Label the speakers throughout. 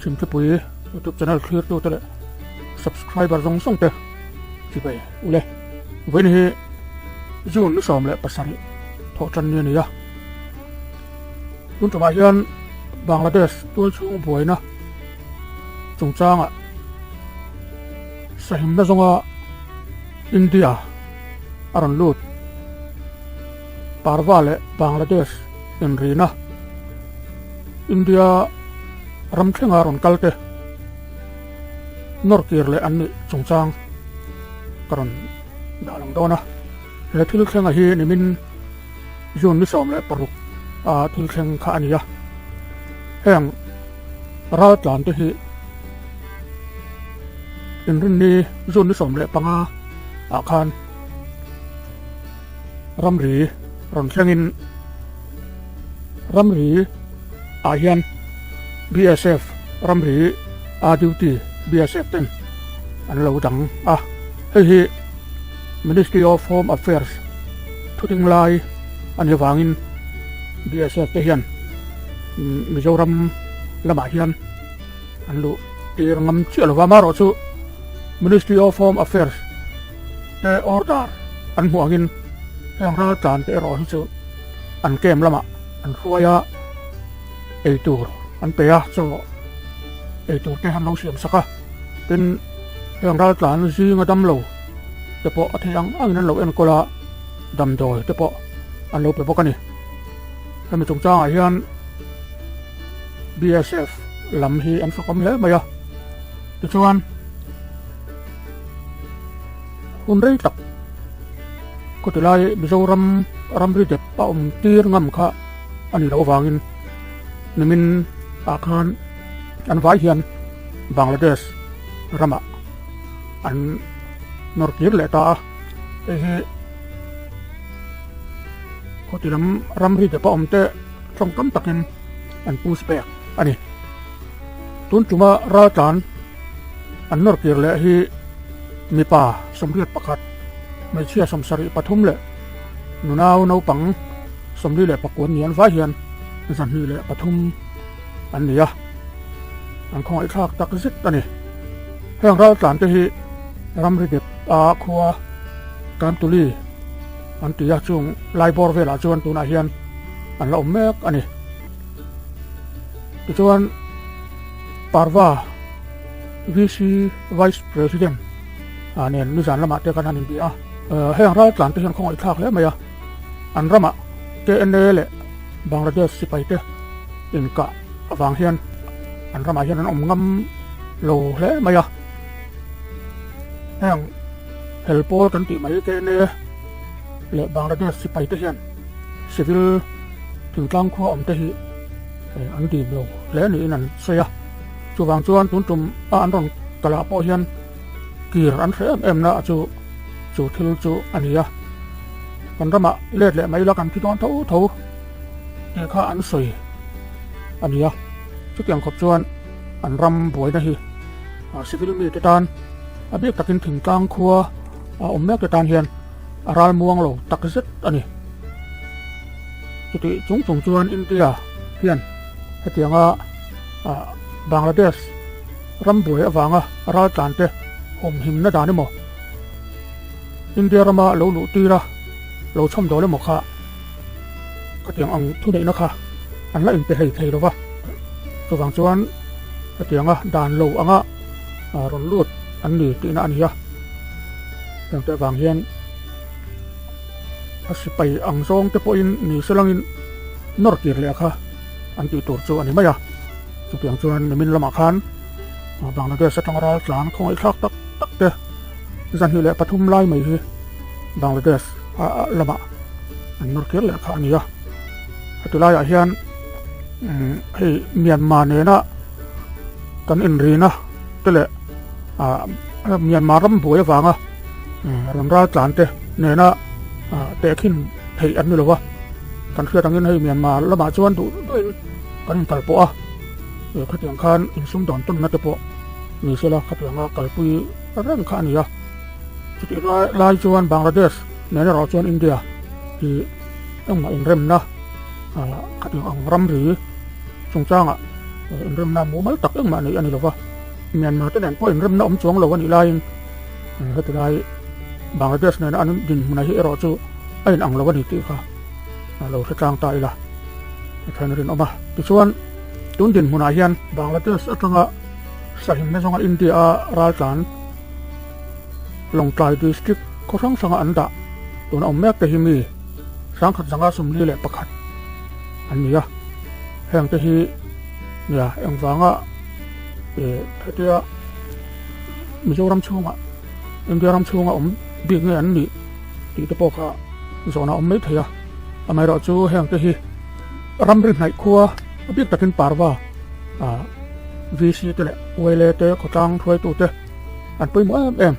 Speaker 1: Chhimthupui YouTube channel thlirtute leh subscriber zawng zawng te chibai ule. Vawiin hi June ni 17 thawh tan ni a ni a. Tun tumah hian Bangladesh tualchhung buaina chungchangah sahimna zawnga India a rawn lut. Parva leh Bangladesh inrina India ram thlenga rawn kal te nawr kir leh an nih chungchang ka rawn dah lang dawn a. He thil thlenga hi nimin June ni 16 a thil thleng kha a ni a. Heng raltlan te hi inrinni June ni 15 ah khan ramri rawn thlengin ramri ah hian BSF ramri a duty BSF ten an lo dang a, hei hi Ministry of Home Affairs thuting lai a nih avangin BSF te hian Mizoram lamah hian an luh tir ngam chiah lova, amaherawhchu Ministry of Home Affairs te order an hmuh angin heng raltlan te erawh hi chu an camp lamah an hruai a, eitur an pe a, chaw eitur te an lo siam sak a, tin heng raltlan zinga damlo te pawh a theih ang angin an lo enkawl a, damdawi te pawh an lo pe bawk a ni. Hemi chungchangah hian BSF lam hi an fakawm hle mai a, tichuan Hun rei tak khawtilai Mizoram ramri dep a awm tir ngam kha a ni loh avangin nimin ah khan an vai hian Bangladesh ramah an nawr kir leh ta a, hei hi khawtilam ramri dep a awm te tawngkam takin an push back a ni. Tun tuma raltlan an nawr kir leh hi mipa 81, hmeichhia 73 leh nunau naupang 49 ni an vai hian 203 an ni a, an khawngaihthlak tak zet a ni. Heng raltlan te hi ramri dep a khua Kamtuli an ti a, chung lai bawr velah chuan tunah hian an la awm mek a ni. Tichuan Parva VC Vice President ah nen nizan lamah te khan han inbih a, heng raltlan te hian khawngaih thlak hle mai a, an ramah KNA leh Bangladesh sipai te inkah avang hian an ramah hian an awm ngam lo hle mai a, heng hel pawl kan tih mai KNA leh Bangladesh sipai te hian civil thingtlang khua awm te hi an dim lo hle niin an sawi a. Chuvang chuan tun tum a an rawn kal ah pawh hian kir an hre em em na chu chu thil chu a ni a, kan ramah let leh mai la kan thi dawn tho tho tih kha an sawi a ni a, chutiang khawp chuan an ram buaina hi civil mite tan a bik takin thingtlang khua a awm mek te tan hian a ral muang lo tak zet a ni. Chutih chung chung chuan India hian hetianga Bangladesh ram buai avanga raltlan te awmhimna dan emaw, India rama lo luh tira lo chhawm dawl emaw kha khatiang ang thuneihna kha an la inpe hlei thei lova. Chuvang chuan hetianga dan lo anga rawn lut an ni tihna a ni a. Hengte avang hian a sipai ang zawng te pawhin ni selangin nawr kir leh kha an tih tur chu a ni mai a. Chutiang chuan nimin lamah khan Bangladesh atanga ral tlan khawngaihthlak tak tak te 203 lai mai hi Bangladesh lamah an nawr kir leh kha a ni a. Heti laiah hian hei Myanmar nena kan inrina te leh Myanmar ram buai avanga rawn ral tlan te nena tehkhin theih an ni lo va, kan hriat angin hei Myanmar lamah chuan duh duhin kan inkal pawh a, khatiang khan insum dawn tawnna te pawh ni sela khatianga kalpui reng kha a ni a, chutih lai chuan Bangladesh nen erawh chuan India hi engmah inremna khatiang ang ramri chungchangah. Inremna mumal tak engmah neih a ni lova, Myanmar te nen pawh inremna awm chuang lo a nih laiin heti lai Bangladesh nena an dinhmun hi erawh chu a inang lo a ni tih kha lo hre tlang ta ila a then rinawm a. Tichuan, tun dinhmunah hian Bangladesh atanga sahimna zawnga India-a raltlan Lawngtlai District khaw hrang hranga an dah tuna awm mek te hi mi 1141 an ni a. Heng te hi nia engvanga eh hetia Mizoram chhunga India ram chhunga awm bik nge an nih tih te pawh kha zawhna awm mai thei a. Amaherawh chu heng te hi ramri hnaih khua a bik takin parva ah VC te leh YLA te khawtlang hruaitu te an pawimawh em em.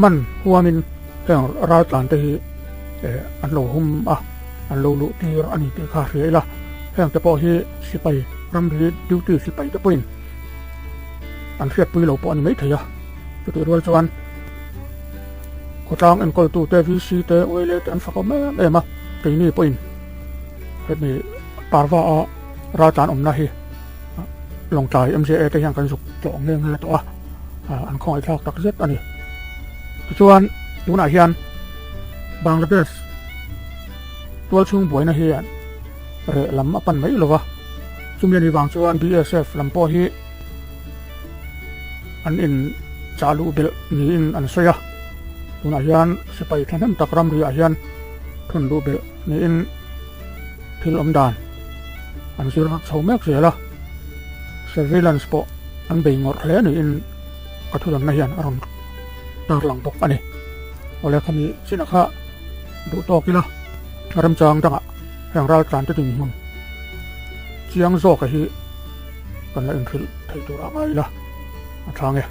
Speaker 1: Man huamin heng raltlan te hi eh an lo hum a, an lo luh tir a ni tih kha hria ila, heng te pawh hi sipai ramri duty sipai te pawhin an hriatpui lo pawh a ni maithei a, chutih rual chuan khawtlang enkawltu te VC te YLA te an fak awm em em a, keini pawhin hemi parva a raltlan awmna hi Lawngtlai MJA te hian kan zuk tlawh nghe nghe tawh a, an khawngaihthlak tak zet a ni. Tichuan tunah hian Bangladesh tualchhung buaina hi reh lam a pan mai lo va, chumi a nih vang chuan BSF lam pawh hi an in chah luh belh niin an sawi a, tunah hian sipai thahnem tak ramri ah hian thun luh belh niin thil awm dan an zir chho mek zel a, surveillance pawh an bei ngawrh hle niin ka thudanna hian a rawn tarlang bawk a ni. Awle khami chinah kha duh tawk ila remchang dangah heng raltlan te dinhmun chiang zawka hi kan la inhrilh thei tur a ngai ila a tha nge.